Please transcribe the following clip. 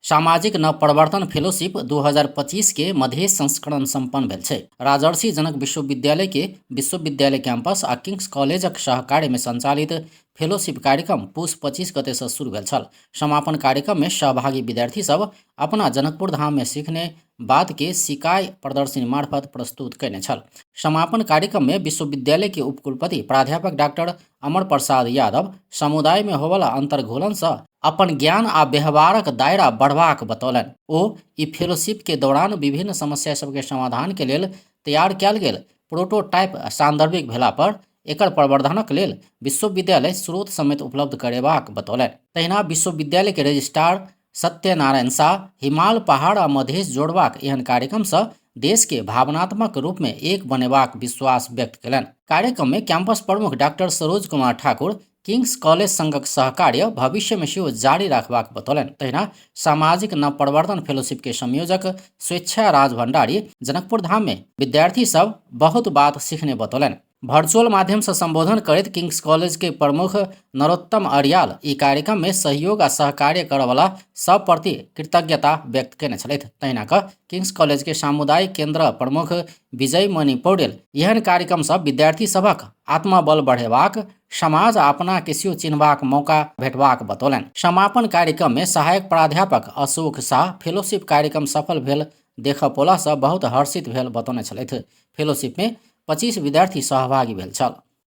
सामाजिक नवपरिवर्तन फेलोशिप 2025 के मधेश संस्करण संपन्न भेल छै। राजर्षि जनक विश्वविद्यालय के विश्वविद्यालय कैंपस आ किंग्स कॉलेजक सहकार्य में संचालित फेलोशिप कार्यक्रम पुस 25 गते से शुरू भेल छल। समापन कार्यक्रम में सहभागी विद्यार्थी सब अपना जनकपुर धाम में सीखने बात के सिकाई प्रदर्शनी मार्फत प्रस्तुत कयने छल। समापन कार्यक्रम में विश्वविद्यालय के उपकुलपति प्राध्यापक डॉक्टर अमर प्रसाद यादव समुदाय में होवला अंतर्घोलन से अपन ज्ञान आ व्यवहारक दायरा बढ़बाक बतौलनि। ओ ई फेलोशिप के दौरान विभिन्न समस्या सबके समाधान के लेल तैयार कयल गेल प्रोटोटाइप सान्दर्भिक भेला पर एकर प्रवर्धनक लेल विश्वविद्यालय स्रोत समेत उपलब्ध करेबाक बतौलनि। तहिना विश्वविद्यालय के रजिस्ट्रार सत्यनारायण शाह हिमाल पहाड़ आ मधेश जोड़बाक एहन कार्यक्रमसँ देश के भावनात्मक रूप में एक बनेबाक विश्वास व्यक्त कयलनि। कार्यक्रम में कैंपस प्रमुख doctor Saroj Kumar Thakur Kings College संगक सहकार्य भविष्य में सेहो जारी राखबाक बतौलनि। तहिना सामाजिक नवपरिवर्तन फेलोशिप के संयोजक स्वेच्छा राज भंडारी जनकपुर धाम में विद्यार्थी सब बहुत बात सीखने बतौलनि। वर्चुअल माध्यम से संबोधन करैत किंग्स कॉलेज के प्रमुख नरोत्तम अरियाल ई कार्यक्रम में सहयोग आ सहकार्य करऽवला सब प्रति कृतज्ञता व्यक्त केने छलथि। तहिना कऽ किंग्स कॉलेज के सामुदायिक केंद्र प्रमुख विजय मणि पौडेल एहन कार्यक्रम सब विद्यार्थी सभक आत्मबल बढ़ेबाक, समाज आ अपना के सेहो चिन्हबाक मौका भेटबाक बतौलनि। समापन कार्यक्रम में सहायक प्राध्यापक अशोक शाह फेलोशिप कार्यक्रम सफल भेल देखऽ पौला सँ बहुत हर्षित भेल बतौने छलथि। फेलोशिप में 25 विद्यार्थी सहभागी भेल छल।